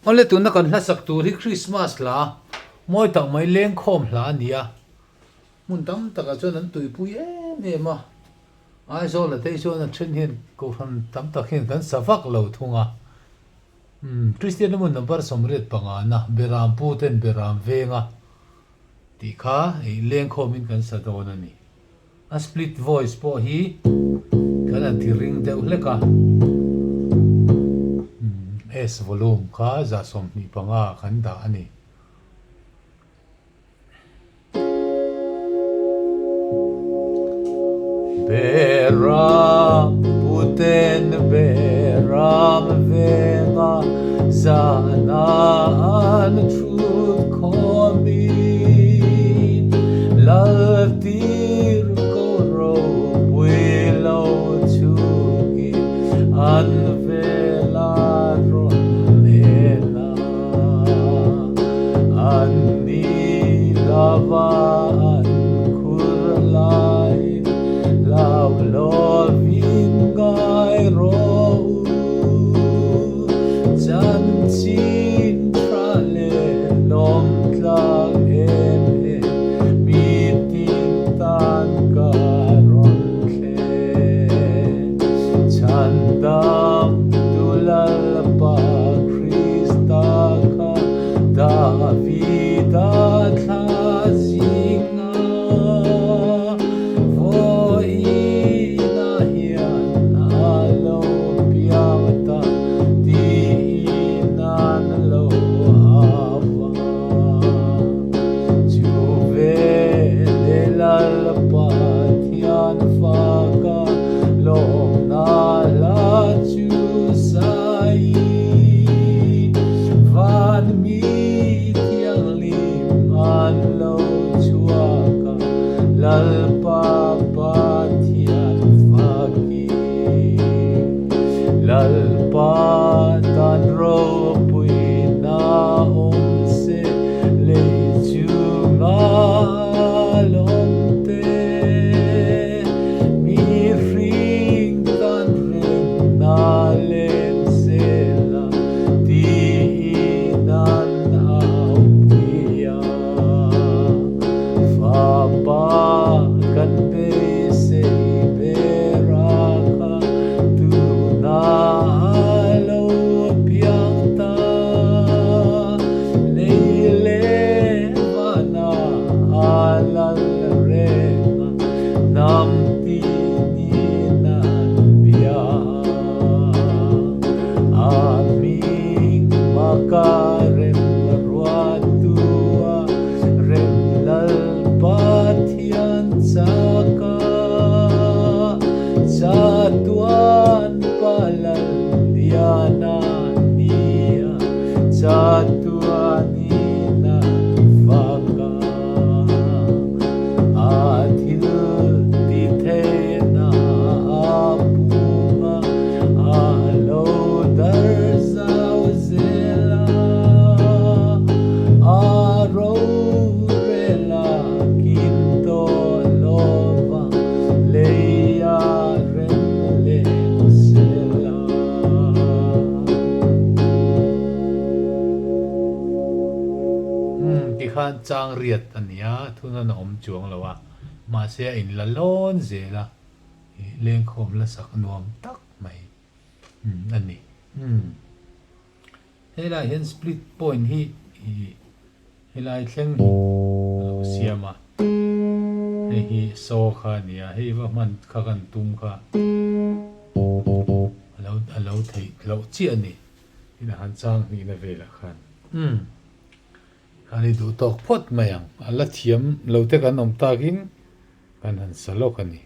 Awle tuna kan hlasak tur hi Christmas hla mawi tak mai lengkhawm hla a ni a, hmun tam takah chuan an tuipui em em a, Aizawl a tei chuan a then hian kohhran tam tak hian kan sa vak lo thung a. Umm Kristian hmun number 85 na Beram pu ten Beram venga tih kha ih lengkhawmin kan sa dawn a ni. A split voice pawh hi kan han ti ring deuh hlek a, S volume kha 25 ah kan dah a ni. Beram puten beram venga zana an thut khawmin lal tir ko ropui lo chhukin an vela rawn en a, an ni lova an khur laiin hlau lovin ngai rawh u. Chanchin tha leh lawm tlak em em mi tin tan ka rawn thleng. Chhandam tu Lalpa Krista kha Davida thla zinga vawiinah hian a lo piang ta tiin an lo hau a. Chu veleh Lalpa thian faka lawmna hla chu sai van mi thianghlim an lo chhuak a, Lalpa Pathian fakin. Lalpa tan ropuina awm se lei chunga lawmte mihring tan remna leng sela tiin an aupui a. Fapa kan beisei ber a kha tuna lo piang ta. Lei leh vana a lal reng a, hnam tinin an bia. A hming maka rem ruatua rem Lalpa thian chaka chatuan pa Lalliana nia chatuanin an fak a. A thil ti theihna a pung a, a lo dar zau zel a. A rorel a kin tawh lova lei a rem leng sel a. Umm tikhan chang riat a nia, thunawn a awm chuang lo a, mahse a inla lawn zel a, ih lengkhawm la sak nuam tak mai a ni. Umm helaiah hian split point hi ih helai thleng hi a lo siam a, hei hi saw kha a ni a, hei va hman kha kan tum kha a lo a lo theih loh chiah a ni. Tin a han chang hnihna velah khan umm khan i duh tawk phawt mai ang, a la thiam lo te kan awm takin kan han sa lawk a ni.